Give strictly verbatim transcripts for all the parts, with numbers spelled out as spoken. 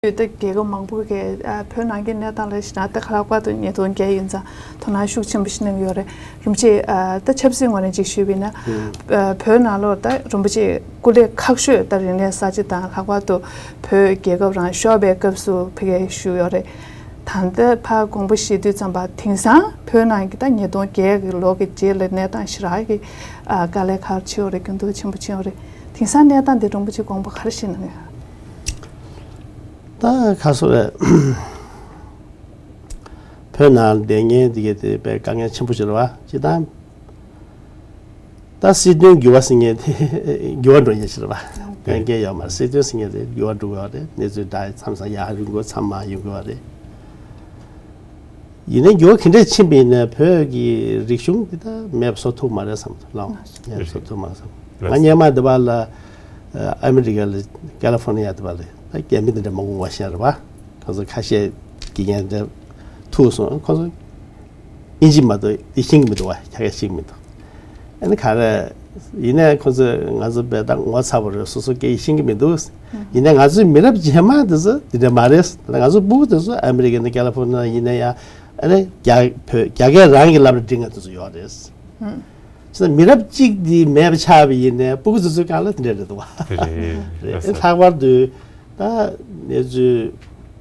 ཡོད། ད་རྒྱལ་ཁབ་མང་པོ་གི་ཨ་བོད་ནང་གི་གནས་སྟངས་ལ་གཞིགས་ན་ད་ཁ་ལྷག་པར་དུ་ཉིས་སྟོང་བརྒྱད་ཡིན་ཙང་དོ་སྣང་ཤུགས་ཆེན་པོ་ཞིག་གནང་གི་ཡོད་རེད། རིན་པོ་ཆེ་ཨ་ད་ཆབ་སྲིད་ངོས་ནས་ཅིག་ཞུས་པ་ཡིན་ན་ཨ་བོད་ནང་ལོགས་ད་རིན་པོ་ཆེ་སྐུ་ལས་ཁག་ཤོས་ད་རིག་གནས་གསར་བརྗེ་དང་ལྷག་པར་དུ་བོད་རྒྱལ་ཁབ་རང་ཤོར་བའི་སྐབས་སུ་ཕ་གིར་བཞུགས་ཡོད་རེད། ད་ལྟ་ཕར་དགོངས་པ་བཞེས་དུས་ཙམ་པ་དེང་སང་བོད་ནང་གི་ད་ཉིས་སྟོང་བརྒྱད་ཀྱི་ལོ་གི་རྗེས་ལ་གནས་སྟངས་ཞེ་དྲག་གི་ཨ་དཀའ་ལས་ཁག་ཆེ་བ་རེད། འགྱུར་ལྡོག་ཆེན་པོ་ཕྱིན་ཡོད་རེད། དེང་སང་གནས་སྟངས་འདི་རིན་པོ་ཆེ་དགོངས་པ་ག་རེ་བཞེས་གནང་ཡོད། ད་ག་སོ་རེད། བོད་ནང་བསྡད་མཁན་འདི་གས་དེ་དཔེ་དཀའ་ངལ་ཆེན་པོ་ཞིག་རེད་བ། སྤྱིར་བཏང་ད་སྲིད་དོན་འགྱུར་བ་ཟེར་མཁན་དེ་འགྱུར་བ་འགྲོ་མཁན་ཞིག་རེད་བ། གཏན་འཁེལ་ཡོད་མ་རེད། སྲིད་དོན་ཟེར་མཁན་དེ་འགྱུར་བ་འགྲོ་གི་ཡོད་རེད། གནས་ཚུལ་འདྲ་མཚམས་མཚམས་ཡར་ཡོང་གི་ཡོད། མཚམས་མར་ཡོང་གི་ཡོད་རེད། ཡིན་ནའི་འགྱུར་བ་ག་འདྲས་ཕྱིན་པ་ཡིན་ནའི་བོད་ཀྱི་རིག་གཞུང་འདི་ད་མེད་པ་བཟོ་ཐུབ་མ་རེད་བསམ་གི་འདུག་ལགས། མེད་པ་བཟོ་ཐུབ་མ་རེད་བསམ། ང་སྔོན་མ་འདི་པར་ལ་ཨ་མི་རི་ཀ་ལ་ཀ་ལི་ཧྥོར་ནི་ཡ་འདི་པར་ལ་ད་རྒྱ་མི་འདི་འདྲ་མང་པོ་ང་ཤེས་རེད་བ། ཁོང་ཚོ་ཁ་ཤས་དགེ་རྒན་འདྲ་ཐུག་སོང་། ཁོང་ཚོ་དབྱིན་ཇི་མ་གཏོགས་དེ་ཤེས་ཀྱི་མི་འདུག་བ། ཁྱད་ཁ་ཤེས་ཀྱི་མི་འདུག་ཨ་ནི་ག་རེ། ཡིན་ནའི་ཁོ་ཚོས་ང་ཚོ་དཔེ་ད་ངོ་ཚ་པོ་རེད། སོ་སོ་སྐད་ཡིག་ཤེས་ཀྱི་མི་འདུག་ཡིན་ནའི་ང་ཚོའི་མི་རབས་རྗེས་མ་དེ་ཚོ་དེ་འདྲ་མ་རེད། ད་ང་ཚོ་སྤུ་གུ་དེ་ཚོ་ཨ་མི་རི་ཀ་ནས་ཀ་ལི་ཧྥོར་ནི་ཡ་ཡིན་ན་ཡང་ཨ་ནི་རྒྱ་བོད་རྒྱ་སྐད་རང་གི་ལབ་རེ་འབྲི་ང་དེ་ཚོ་ཡོད་རེད། བྱས་ན་མི་རབས་གཅིག་དེ་མེད་པ་ཆགས་པ་ཡིན་ནའི་སྤུ་གུ་དེ་ཚོའི་སྒང་ལ་དེ་འདྲ་རེད་འདུག་བ། རེད། ཨ་ནི་ལྷག་པར་དུ་ད་གནས་ཚུལ་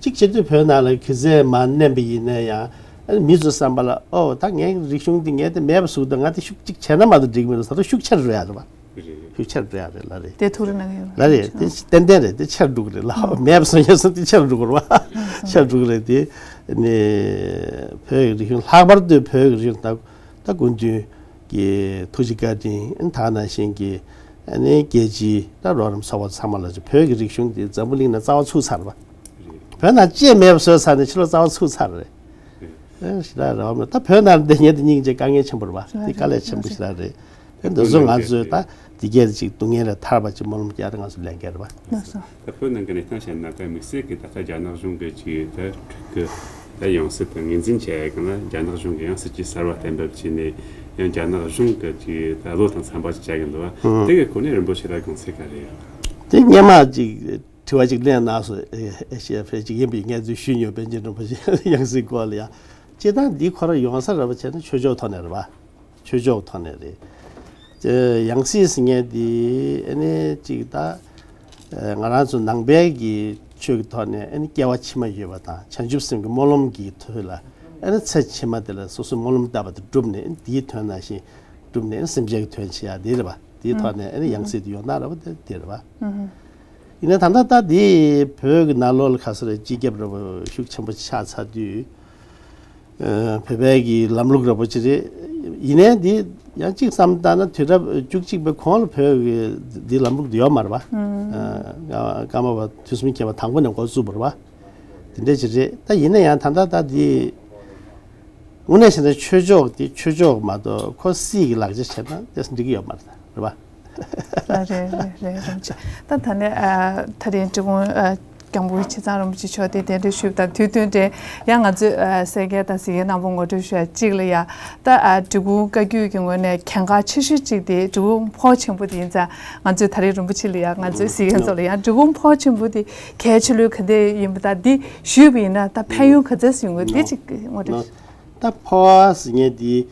གཅིག་བྱེད་དུས་བོད་ནང་ལ་གུས་བརྩི་མ་བསྣན་པ་ཡིན་ན་ཡང་ཨ་ནི་མི་ཚོའི་བསམ་པ་ལ་ཨོ་ད་ངའི་རིག་གཞུང་འདི་ངས་དེ་མེད་པ་བཟོ་འདུག་ང་དེ་ཤུགས་གཅིག་བྱས་ན་མ་གཏོགས་འགྲིག་གི་མི་འདུག་ད་དུང་ཤུགས་ཆེར་འགྲོ་ཡ་རེད་བ། ཤུགས་ཆེར་འགྲོ་ཡ་རེད་ལ་རེད། དེ་ཐུགས་རེ་གནང་གི་ཡོད། ལ་རེད། དེ་ཏན་ཏན་རེད། དེ་ཆེར་འགྲོ་གི་རེད་ལ། མེད་པ་སོང་ཡ་སོང་དེ་ཆེར་འགྲོ་གི་རེད་བ། ཆེར་འགྲོ་གི་རེད་དེ། ནི་བོད་ཀྱི་རིག་གཞུང་ལྷག་པར་དུ་བོད་ཀྱི་རིག་གཞུང་ད་ད་སྐུ་མདུན་གྱི་ཐུགས་རྗེ་བཀའ་དྲིན་ད་ག་ནང་བཞིན་གྱི་ཨ་ནི་རྒྱལ་སྤྱིའི་ད་རོགས་རམ་ཚོགས་པ་ཚང་མ་ལ་བོད་ཀྱི་རིག་གཞུང་དེ་འཛམ་བུ་གླིང་ནང་རྩ་བ་ཚུགས་ཚར་བ། བོད་ནང་ཅེས་མེད་པ་བཟོས་ཚར་ནས་ཕྱི་ལོགས་རྩ་བ་ཚུགས་ཚར་རེད། ཨེ་ཞེ་དྲག་རེད་བ། ད་བོད་ནང་བསྡད་མཁན་དེ་སྙིང་རྗེ་དཀའ་ངལ་ཆེན་པོ་རེད་བ། དེ་དཀའ་ལས་ཆེན་པོ་ཞེ་དྲག་རེད། ཨེ་འདི་ཚོ་ང་ཚོས་ད་འདི་གས་ཅིག་སྡུག་བསྔལ་ལས་ཐར་བ་ཅིག་སྨོན་ལམ་རྒྱག་རེ་ང་ཚོ་ལས་འགན་རེད་བ། ལགས་སོ། ད་བོད་ནང་གི་གནས་སྟངས་བཤད་ན་ད་དམིགས་བསལ་གྱི་ད་ལྟ་རྒྱ་ནག་གཞུང་གི་ཅིག་ད་ཕྲུ་གུ་ད་ཡང་སྲིད་དང་ངོས་འཛིན་བྱས་ཡ་གང་ལ་རྒྱ་ནག་གཞུང་གི་ཡང་སྲིད་ཇུས་གསར་བ་གཏན་འབེབས་བྱས་ནས་ཡང་རྒྱ་ནག་གཞུང་གི་ཅིག་ད་བློ་དང་འཚམ་པ་ཅིག་བྱ་གི་འདུག་བ། དེ་གི་སྐོར་ནས་རིན་པོ་ཆེ་ལ་དགོངས་ཚུལ་ག་རེ་ཡོད། དེ་སྔོན་མ་ཅིག་དྲི་བ་ཅིག་གླེང་གནང་སོང་། ཨེ་ཨེ་ཤེ་ཡ་ཕལ་ཅིག་ཡིན་པའི་ངས་ཚུལ་ཞུས་མྱོང་། པཎ་ཆེན་རིན་པོ་ཆེ་ཡང་སྲིད་སྐོར་ལ་ཡ། སྤྱིར་བཏང་འདི་ཁོ་རང་ཡོང་ས་ར་བ་བྱས་ན་ཆོས་ཕྱོགས་ཐོག་ནས་རེད་བ། ཆོས་ཕྱོགས་ཐོག་ནས་རེད། དེ་ཡང་སྲིད་ཟེར་མཁན་འདི་ཨ་ནི་གཅིག་ད་ང་རང་ཚོ་ནང་པའི་གི་ཆོས་ཀྱི་ཐོག་ནས་ཨ་ནི་སྐྱེ་བ་ཕྱི་མ་ཡོད་པ་དང་བྱང་ཆུབ་སེམས་ཀྱི་སྨོན་ལམ་གྱི་ཐོག་ལ་ཨ་ནི་ཚེ་ཕྱི་མ་དེ་ལ་སོ་སོའི་སྨོན་ལམ་བཏབ་པ་དེ་གྲུབ་ནས་ཨ་ནི་དེའི་དོན་ནང་བཞིན་གྲུབ་ནས་ཨ་ནི་སེམས་ཅན་གྱི་དོན་བྱེད་ཡ་དེ་རེད་བ། དེའི་ཐོག་ནས་ཨ་ནི་ཡང་སྲིད་དུ་ཡོང་སྟངས་རེད་བ། དེ་དེ་རེད་བ། ཡིན་ན་ད་ལྟ་ད་དེ་བོད་ཀྱི་ནང་ལོགས་ལ་ག་ས་རེད་སྤྱི་ཁྱབ་རེད་བ་ཤུགས་ཆེན་པོ་ཆགས་ཚར་དུས། བོད་པའི་གི་ལམ་ལུགས་ར་བོ་ཅིག་རེད། ཡིན་ནའི་འདི་ཡང་གཅིག་བསམ་བཏང་ན་དུས་རབས་བཅུ་གཅིག་པའི་གོང་ལ་བོད་ཀྱི་འདི་ལམ་ལུགས་འདི་ཡོད་མ་རེད་པ། ཀརྨ་པ་དུས་གསུམ་མཁྱེན་པ་དང་པོ་ནས་འགོ་བཙུགས་པ་རེད་པ། དེ་འདྲ་ཅིག་རེད། ད་ཡིན་ན་ཡང་ད་ལྟ་ད་འདི་དངོས་གནས་བྱས་ན་ཆོས་ཕྱོགས་འདི་ཆོས་ཕྱོགས་མ་གཏོགས་ཁོ་སྲིད་ཀྱི་ལག་ཆ་བྱས་ན་ཏོག་ཙམ་འགྲིག་གི་ཡོད་མ་རེད། རེད་པ། ལགས་རེད་རེད་རེད། རིན་པོ་ཆེ། ད་ད་ནས་ཨ་ད་རིང་འབྲི་གུང་ཨ་སྐྱབས་མགོན་ཆེ་ཚང་རིན་པོ་ཆེ་མཆོག་དེ་གདན་འདྲེན་ཞུས་པ་དང་དུས་མཐུན་དེ་ཡང་ང་ཚོས་ཨ་གསལ་རྒྱལ་དང་གཟིགས་མཁན་རྣམ་པ་ངོ་སྤྲོད་ཞུ་ཡ་གཅིག་ལ་ཡ། ད་ཨ་འབྲི་གུང་བཀའ་བརྒྱུད་ཀྱི་ངོས་ནས་གལ་འགངས་ཆེ་ཤོས་གཅིག་དེ་འབྲི་གུང་ཕོ་ཆེན་པོ་དེ་ཡིན་ཙང་ང་ཚོས་ད་རིང་རིན་པོ་ཆེ་ལ་ཡ་ང་ཚོས་གཟིགས་མཁན་ཚོ་ལ་ཡ་འབྲི་གུང་ཕོ་ཆེན་པོ་དེ་གལ་ཆེ་ལོས་ག་འདྲ་ཡིན་པ་དང་འདི་ཞུས་པ་ཡིན་ན་ད་ཕན་ཡོན་ག་ཚད་ཡོང་གི་དེ་གཅིག་ངོ་སྤྲོད། ད་ཕོ་བ་ཟེར་མཁན་དེ་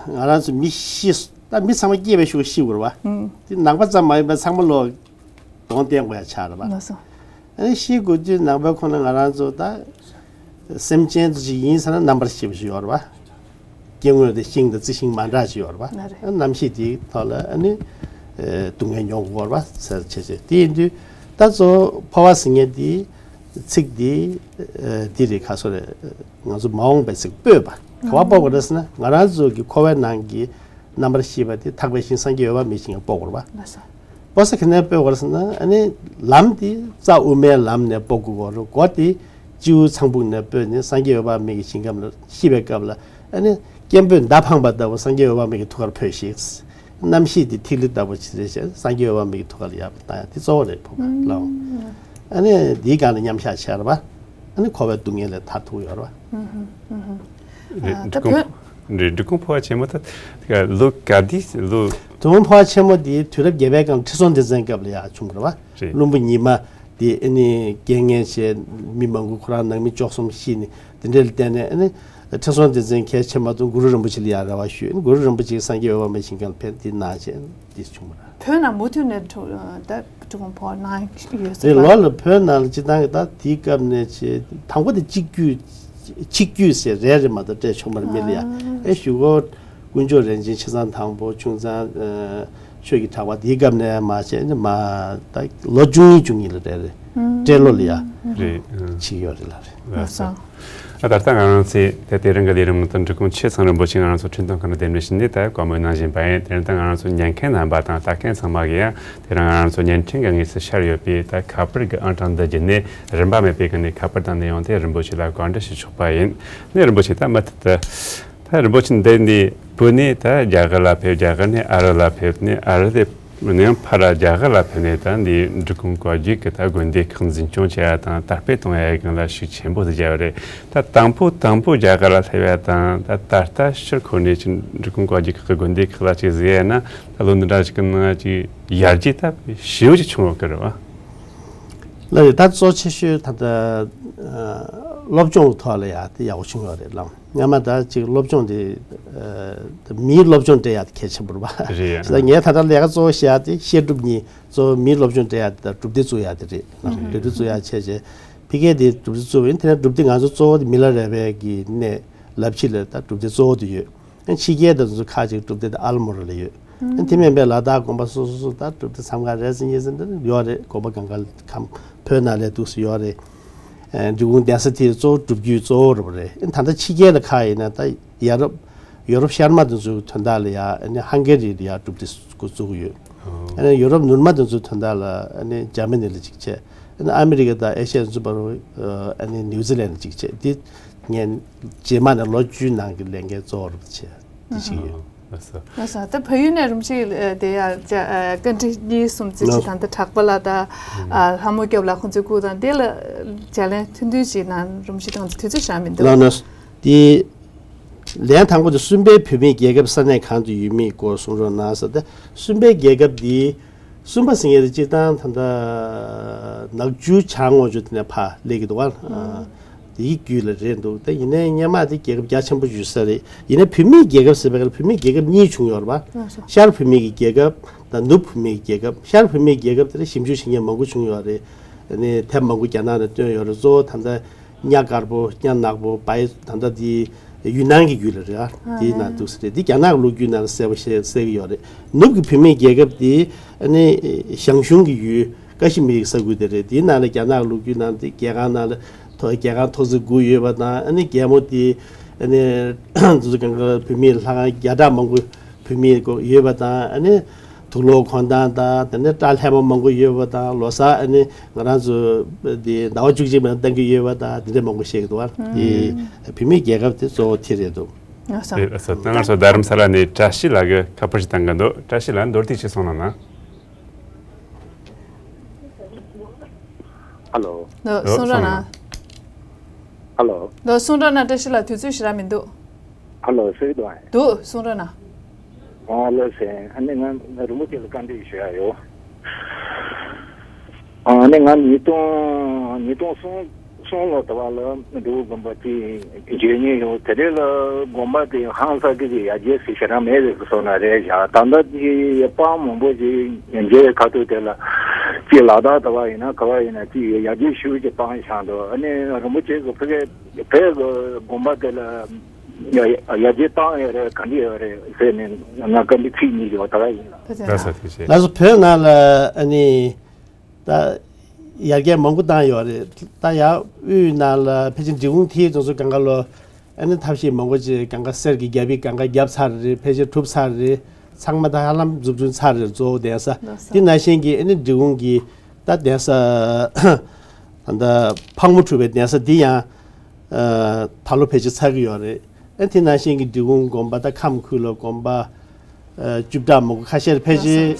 ང་རང་ཚོ་མི་ཤི་ད་མི་ཚང་མ་སྐྱེས་པའི་ཤུགས་ཤི་དགོས་རེད་བ། དེ་ནང་པ་ཙམ་མ་ཡིན་པར་ཚང་མ་ལོ་གདོང་བསྟན་དགོས་ཡ་ཆགས་རེད་བ། ལགས་སོ། ཨ་ནི་ཤི་དགོས་དུས་ནང་པའི་ཁོངས་ནས་ང་རང་ཚོ་ད་སེམས་ཅན་དེ་ཅིག་ཡིན་ཟེར་ན་རྣམ་པར་ཤེས་པ་ཞིག་ཡོད་རེད་བ། སྐྱེ་དངོས་དེ་ཤིང་དང་རྩི་ཤིང་མ་འདྲ་ཞིག་ཡོད་རེད་བ། ལགས་རེད། རྣམ་ཤེས་དེའི་ཐོག་ལ་ཨ་ནི་སྡུག་བསྔལ་མྱོང་དགོས་རེད་བ་ཟེར་བྱས་བྱས། དེ་ཡིན་དུས་ད་གཙོ་བོ་ཕོ་བ་ཟེར་མཁན་དེ་ཚིག་དེ་འདི་རེད། ག་སོ་རེད། ང་ཚོ་མ་འོངས་པའི་ཚིག་སྤོས་པ། ག་པར་སྤོ་དགོས་རེད་ཟེར་ན་ང་རང་ཚོ་གི་འཁོར་བའི་ནང་གི་རྣམ་པར་ཤེས་པ་དེ་ཐེག་པའི་ཞིང་སངས་རྒྱས་འོད་དཔག་མེད་ཞིག་སྤོ་དགོས་རེད་བ། ལགས་སོ། སྤོ་ས་ག་ནས་སྤོ་དགོས་རེད་ཟེར་ན་ཨ་ནི་ལམ་དེ་རྩ་དབུ་མའི་ལམ་ནས་སྤོ་དགོས་རེད། སྒོ་དེ་སྤྱི་བོའི་ཚངས་བུག་ནས་སྤོས་ནས་སངས་རྒྱས་འོད་དཔག་མེད་ཀྱི་ཞིང་ཁམས་ལ་ཤི་བའི་སྐབས་ལ་ཨ་ནི་སྐྱེམ་པོས་མདའ་འཕངས་པ་ལྟ་བུ་སངས་རྒྱས་འོད་དཔག་མེད་ཀྱི་ཐུགས་ཀར་འཕོས་ཤིག་རྣམ་ཤེས་དེ་ཐིག་ལེ་ལྟ་བུ་ཅིག་རེད་ཅེས་སངས་རྒྱས་འོད་དཔག་མེད་ཀྱི་ཐུགས་ཀ་ལ་ཡར་བཏང་ཡ་དེ་གཙོ་བོ་རེད། ཕོ་བ་ལའོ། ཨ་ནི་འདིའི་སྒང་ལ་མཉམ་བཞག་བྱས་རེད་པ། ཨ་ནི་འཁོར་བའི་སྡུག་བསྔལ་ལས་ཐར་ཐུབ་ཡོད་རེད་པ། རེད། ད་འབྲི་གུང་བོད་རེད། འབྲི་གུང་ཕོ་བ་ཆེན་མོ་ད་ལོ་ག་དུས་ལོ། འབྲི་གུང་ཕོ་བ་ཆེན་མོ་དེ་དུས་རབས་བརྒྱད་པའི་སྒང་ཁྲི་སྲོང་ལྡེ་བཙན་སྐབས་ལ་ཡར་བྱུང་རེད་པ། རེད། བློན་པོ་ཉི་མ་ དེ་ཨ་ནི་རྐྱེན་ངན་བྱས་མི་མང་པོ་ཁོ་རང་ནང་མི་བཅུ་གསུམ་ཤི་ནས་དེ་འདྲ་ལ་བརྟེན་ནས་ཨ་ནི་ཁྲི་སྲོང་ལྡེ་བཙན་གལ་ཆེ་མ་གཏོགས་གུ་རུ་རིན་པོ་ཆེ་ལ་ཡང་རེ་བ་ཞུས། གུ་རུ་རིན་པོ་ཆེས་སངས་རྒྱས་འོད་དཔག་མེད་ཞིང་ཁམས་ལ་ཕེབས་དེ་གནང་བྱས་དེ་བྱུང་བ་རེད། བོད་ནང་མུ་མཐུད་ནས་འགྲོ་ད་འགྲོ་དགོངས་ཕོག་གནང་ཡོད་ཟེར་རེད་ལ། ལོ་ལ་བོད་ནང་ལ་སྤྱི་བཏང་གི་ད་དེའི་སྐབས་ནས་ཆེ་དང་པོ་དེ་གཅིག་བརྒྱུད་གཅིག་བརྒྱུད་ཟེར་རེ་རེ་མ་གཏོགས་སྤྲད་ཆོག་མ་རེད་མི་ལ་ཡ། ཨ་ཨེ་གཞུག་གུ་དཀོན་མཆོག་རིན་ཆེན་ཆེ་ཚང་དང་པོ་ཆུང་ཚང་ཆོས་ཀྱི་གྲགས་པ་དེའི་སྐབས་ནས་མ་བྱས་ནས་མ་ད་ལོ་བཅུ་གཉིས་བཅུ་གཉིས་ལ་རེ་རེ་སྤྲད་ལོ་ལ་ཡ་རེད། ཕྱི་ཡོད་རེད་ལ་རེད། ལགས་སོ། ཨ་ད་ལྟ་ང་རང་ཚོས་ད་དེ་རིང་གི་ལས་རིམ་ནང་དུ་འབྲི་གུང་ཆོས་ཚང་རིན་པོ་ཆེ་ང་རང་ཚོ་འཕྲིན་ཐུང་ཁང་ནས་གདན་འདྲེན་ཞུས་ནས་ད་བཀའ་མོལ་གནང་བཞིན་པ་ཡིན། དེ་རིང་ད་ང་རང་ཚོ་ཉན་མཁན་རྣམ་པ་དང་ལྟ་མཁན་ཚང་མ་གིས་ཡང་དེ་རིང་ང་རང་ཚོ་བརྙན་འཕྲིན་གྱི་དངོས་སུ་ཤར་ཡོད་པའི་ད་ཁ་པར་གྱི་ཨང་གྲངས་འདི་བརྒྱུད་ནས་རིན་པ་མེད་པའི་སྒོ་ནས་ཁ་པར་བཏང་ནས་ཡོང་སྟེ་རིན་པོ་ཆེ་ལ་བཀའ་འདྲི་ཞུ་ཆོག་པ་ཡིན། ནས་རིན་པོ་ཆེ་ད་མུ་མཐུད་དུ་ད་རིན་པོ་ཆེ་འདི་ནས་བོད་ནས་ད་རྒྱ་གར་ལ་ཕེབས། རྒྱ་གར་ནས་ཨ་རི་ལ་ཕེབས། ནས་ཨ་རི་ལས་ནས་ཕར་རྒྱ་གར་ལ་ཕེབས་ནས་ད་འདི་འབྲི་གུང་བཀའ་བརྒྱུད་ཀྱི་ད་དགོན་སྡེ་ཁག་འཛིན་སྐྱོང་བྱེད་ཡ་དང་དར་སྤེལ་གཏོང་ཡ་སྒང་ལ་ཤུགས་ཆེན་པོ་ཞིག་བརྒྱབ་པ་རེད། ད་དང་པོ་དང་པོ་རྒྱ་གར་ལ་སླེབས་ཡ་དང་ད་ད་ལྟ་ཕྱིར་འཁོར་ནས་ཅིག་འབྲི་གུང་བཀའ་བརྒྱུད་ཀྱི་དགོན་སྡེ་ཁག་ལ་ཅིག་གཟིགས་ཡ་ན་ད་ལོ་འདི་འདྲ་ཞིག་གི་ནང་ཅིག་ཡར་རྒྱས་ད་ཞེ་པོ་ཅིག་བྱུང་ཡོད་ཀྱི་རེད་བ། ལགས་རེད། ད་གཙོ་ཆེ་ཤོས་ད་ལྟ་སློབ་སྦྱོང་ཐོག་ལ་ཡ་དེ་ཡག་པོ་བྱུང་ཡོད་རེད་ལགས། སྔ་མ་ད་ཅིག་སློབ་སྦྱོང་དེ་ཨ་མིའི་སློབ་སྦྱོང་སྤྲད་ཡ་དེ་གལ་ཆེན་པོ་རེད་པ། རེད། ད་ངས་ད་ལྟ་ལས་ཀ་གཙོ་བོ་བྱེད་ཡ་དེ་བཤད་སྒྲུབ་གཉིས་གཙོ་བོ་མིའི་སློབ་སྦྱོང་སྤྲད་ཡ་དེ་དང་སྒྲུབ་སྡེ་བཙུགས་ཡ་དེ་རེད། སྒྲུབ་སྡེ་བཙུགས་ཡ་བྱས་བྱས་ཕ་གིར་དེ་སྒྲུབ་སྡེ་བཙུགས་པ་ཡིན། དེ་ནས་སྒྲུབ་སྡེ་ང་ཚོ་གཙོ་བོ་དེ་མི་ལ་རས་པའི་གི་གནས་ལབ་ཕྱི་ལ་ད་སྒྲུབ་སྡེ་གཙོ་བོ་དེ་ཡོད། ཕྱི་རྒྱལ་དང་ཚོ་ཁག་ཅིག་སྒྲུབ་སྡེ་དེ་ཨལ་མོ་ར་ལ་ཡོད། དེ་མིན་པའི་ལ་དྭགས་དགོན་པ་སོ་སོ་སོ་ད་སྒྲུབ་སྡེ་མཚམས་ཁང་རེ་ཟིན་གཉིས་ཟིན་དེ་ཡོད་རེད། དགོན་པ་གང་ག་ཁམས་བོད་ནང་ལས་འདུག་སེ་ཡོད་རེད། ཨ་འབྲི་གུང་གདན་ས་དེ་གཙོ་བོ་སྒྲུབ་བརྒྱུད་གཙོ་བོ་རེད་པ་རེད། ཨ་ད་ལྟ་ཕྱི་རྒྱལ་ལ་ཁག་ཡིན་ན་ད་ཡ་རབས་ཡོ་རོབ་ཤར་མ་དེ་ཚོའི་དོན་དག་ལ་ཡ་ཨ་ནི་ཧང་གེ་རི་ལ་ཡ་སྒྲུབ་སྡེ་འགོ་བཙུགས་ཡོད། ཨ་ནི་ཡོ་རོབ་ནུབ་མ་དེ་ཚོའི་དོན་དག་ལ་ཨ་ནི་འཇར་མ་ནི་ལ་གཅིག་བྱས། ཨ་ནི་ཨ་མི་རི་ཀ་དང་ཨེ་ཤི་ཡ་ཚུད་པ་རུ་ཨ་ནི་ནིའུ་ཛི་ལན་ལ་གཅིག་བྱས། འདི་ངས་རྗེས་མ་ནས་ལོ་བཅུའི་ནང་གི་ལས་འགན་གཙོ་བོར་བྱས་འདི་ཞིག་ཡོད། ལགས་སོ། ལགས་སོ། ད་བལ་ཡུལ་ནས་རིམ་བཞིན་དེ་ཡ་བཀའ་འདྲི་གཉིས་གསུམ་ཙམ་ཅིག་ད་ལྟ་གྲགས་པ་ལ་ད་ལྷ་མོ་སྐྱབས་ལ་ཁོང་ཚོའི་སྐུ་དང་དེ་ལ་བརྗེ་ལེན་ཐུང་ཐུང་ཅིག་ནང་རིམ་བཞིན་ཏང་ཚོ་དུས་ཚོད་བཞག་མི་འདུག་ལགས་ལགས། དེ་ལན་དང་པོ་དེ་གསུམ་པའི་བོད་མིའི་རྒྱལ་ཁབ་ས་གནས་གང་དུ་ཡོད་མེད་སྐོར་གསུང་རོགས་གནང་ཟེར་ཏེ། གསུམ་པའི་རྒྱལ་ཁབ་འདི་གསུམ་པ་ཟེར་མཁན་དེ་སྤྱིར་བཏང་ད་ལྟ་ནག་ཆུ་བྱང་ངོས་ཕྱོགས་དེ་ནས་ཕར་སླེབས་ཀྱི་འདུག་བ། དེའི་རྒྱུད་ལ་རེད་འདུག་ད་ཡིན་ནའི་སྔོན་མ་དེ་རྒྱལ་ཁབ་རྒྱ་ཆེན་པོ་ཞིག་ཡོད་ས་རེད། ཡིན་ནའི་བོད་མིའི་རྒྱལ་ཁབ་ཟེར་བའི་སྐབས་ལ་བོད་མིའི་རྒྱལ་ཁབ་གཉིས་བྱུང་ཡོད་རེད་པ། ཤར་བོད་མིའི་རྒྱལ་ཁབ་དང་ནུབ་བོད་མིའི་རྒྱལ་ཁབ། ཤར་བོད་མིའི་རྒྱལ་ཁབ་དེ་ལ་ཞིབ་འཇུག་བྱེད་མཁན་མང་པོ་བྱུང་ཡོད་རེད། ཨ་ནི་དེབ་མང་པོ་རྒྱ་ནག་ནས་བཏོན་ཡོད་རེད། གཙོ་བོ་ད་ལྟ་གཉའ་དཀར་པོ་གཉའ་ནག་པོ་བའི་ད་ལྟ་དེ་ཡུན་ནན་གྱི་ཡུལ་ལ་རེད་ཨ། དེའི་ནང་འདུག་ས་རེད། དེ་རྒྱ་ནག་གི་ལོ་རྒྱུས་ནང་ལ་གསལ་པོ་བཤད་གསལ་གྱི་ཡོད་རེད། ནུབ་ཀྱི་བོད་མིའི་རྒྱལ་ཁབ་དེ་ཨ་ནི་ཞང་ཞུང་གི་ཡུལ་ཀ་ཤི་མིར་གྱི་ས་ཁུལ་དེ་རེད། དེའི་ནང་ལ་རྒྱ་ནག་གི་ལོ་རྒྱུས་ནང་དེ་རྒྱལ་ཁང་ནང་ལ་ཐོ་རྒྱལ་ཁང་ཐོག་བརྩེགས་དགུ་ཡོད་པ་དང་ཨ་ནི་རྒྱལ་མོ་དེ་ཨ་ནི་དེ་ཚོ་གང་ག་བོད་མིའི་ལྷ་ཁང་བརྒྱ་ཕྲག་མང་པོ་བོད་མིའི་སྒོ་ཡོད་པ་དང་ཨ་ནི་དུག་ལོག་འཁོན་སྟངས་དང་དེ་ནས་སྐྲ་ལྷད་མ་མང་པོ་ཡོད་པ་དང་ལོ་གསར་ཨ་ནི་ང་རང་ཚོ་དེ་ཟླ་བ་བཅུ་གཅིག་པ་ནས་གཏོང་གི་ཡོད་པ་དང་དེ་འདྲ་མང་པོ་བཤད་ཀྱི་འདུག་བ། དེ་བོད་མིའི་རྒྱལ་ཁབ་དེ་གཙོ་བོ་དེ་རེད་འདུག་ལགས་སོ། རེད་ལགས་སོ། ད་ང་ཚོ་རྡ་རམ་ས་ལ་ནས་བཀྲ་ཤིས་ལགས་ཀྱིས་ཁ་པར་ཞིག་བཏང་གི་འདུག་བཀྲ་ཤིས་ལགས་མདོར་བསྡུས་ཅིག་གསུང་གནང་ན། ཧ་ལོ། ལགས་གསུང་རོགས་གནང་། ཧ་ལོ། ལགས་གསུང་རོགས་གནང་། བཀྲ་ཤིས་ལགས་དུས་ཚོད་ཞེ་དྲག་མི་འདུག་ཧ་ལོ། གསོལ་འདུག་ཨ། འདུག་གསུང་རོགས་གནང་། ཨ་ལགས་སེ། ཨ་ནི་ང་རིན་པོ་ཆེ་ལ་བཀའ་འདྲི་ཞུ་ཡ་ཡོད། ཨ་ནི་ང་ཉིས་སྟོང་ཉིས་སྟོང་གསུམ་གསུམ་ལོ་དུ་བ་ལ་འབྲི་གུང་དགོན་པ་དེ་མཇལ་མྱོང་ཡོད། དེ་རིང་ལ་དགོན་པ་དེ་ཧང་སང་གི་ཡར་རྒྱས་ཟེར་ཞེ་དྲག་མེད་པའི་བཟོ་ན་རེད་བཞག་ད་ལྟ་དེ་སྤང་མང་པོ་ཞིག་མཇལ་ཁ་ཐུག་དེ་ལ་ཅིག་ལ་དྭགས་དུ་བ་ཡིན་ན་ག་བ་ཡིན་ན་ཅིག་ཡར་རྒྱས་ཞེ་པོ་ཅིག་སྤང་བཞག་འདུག་ཨ་ནི་རིན་པོ་ཆེ་གི་ཕ་གི་བོད་ཀྱི་དགོན་པ་དེ་ལ་ཡ་ཡ་ཡར་རྒྱས་བཏང་ཡོད་རེད་ག་འདྲ་ཡོད་རེད་ཟེར་ནས་ང་བཀའ་འདྲི་ཚིག་གཉིས་ཞུ་བ་ད་ག་ཡིན་ལ། ཐུགས་རྗེ་ལགས་སོ། གནང་། ཐུགས་རྗེ་ཆེ། ལགས་སོ། བོད་ནང་ལ་ཨ་ནི་ད་ཡར་རྒྱས་མང་པོ་བཏང་ཡོད་རེད། ད་ཡར་དབུས་ནང་ལ་ཕལ་ཆེར་འབྲི་གུང་ཐིའི་དེ་ཚོ་གང་ག་ལོ་ཨ་ནི་ཐབས་ཤེས་མང་པོ་ཅིག་གང་ག་གསེར་གྱི་རྒྱབ་པའི་གང་ག་བརྒྱབ་ཚར་རེད། ཕལ་ཆེར་གྲུབ་ཚར་རེད། ཚང་མ་ད་ཧ་ལམ་འཛུགས་སྐྲུན་ཚར་རེད། གཙོ་བོ་གདན་ས་ལགས་སོ། དེ་ནང་བཞིན་གྱི་ཨ་ནི་འབྲི་གུང་གི་ད་གདན་ས་ད་ལྟ་ཕག་མོ་གྲུ་པའི་གདན་ས་འདི་ཡང་ཨ་ད་ལོ་ཕལ་ཆེར་ཚར་གྱི་ཡོད་རེད། ཨ་དེ་ནང་བཞིན་གྱི་འབྲི་གུང་དགོན་པ་དང་ཁམས་ཁུལ་ལ་དགོན་པ་ཨ་བཅུ་ཕྲག་མང་པོ་ཁ་ཤས་ཕལ་ཆེར་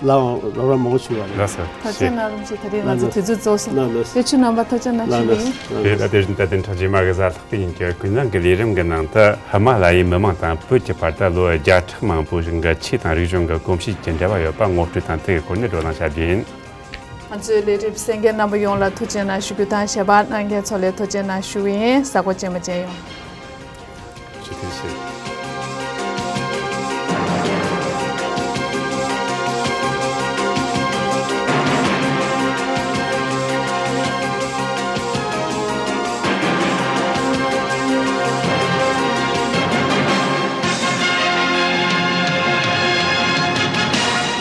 ལའང་རོགས་རམ་མང་པོ་བྱུང་བ་རེད། ལགས་སོ། ཐུགས་རྗེ་ཆེ། ཐུགས་རྗེ་གནང་། རིན་པོ་ཆེ་ད་རེས་ང་ཚོ་དུས་ཚོད་རྫོགས་སོང་། ལགས་ལགས། དེ་ཆུ་ནང་པ་ཐུགས་རྗེ་གནང་། ལགས་ཞུ་གི་ལགས། ཡིན། རེད། ད་དེ་བཞིན་ད་དེ་འཕྲོ་རྗེས་མ་གི་གཟའ་ལྷག་པའི་ཉིན་གྱི་ཀུན་བཟང་གི་ལས་རིམ་གྱི་ནང་དུ་ཧི་མ་ལ་ཡའི་མི་མང་དང་བོད་ཀྱི་བར་དུ་ལོ་བརྒྱ་ཕྲག་མང་པོ་ཞིག་གི་ཆོས་དང་རིག་གཞུང་གི་གོམས་གཤིས་ཀྱི་འབྲེལ་བ་ཡོད་པ་ངོ་སྤྲོད་དང་དེ་གི་སྐོར་ནས་བགྲོ་གླེང་བྱ་རྒྱུ་ཡིན། ང་ཚོའི་ལས་རིམ་གསན་མཁན་རྣམ་པ་ཡོངས་ལ་ཐུགས་རྗེ་གནང་ཞུ་རྒྱུ་དང་། ཞལ་པར་གནང་མཁན་ཚོ་ལ་ཐུགས་རྗེ་གནང་ཞུ་བ་ཡིན། གཟའ་འཁོར་རྗེས་མ་མཇལ་ཡོང་། ཇུ་ཐིག་ཆེ།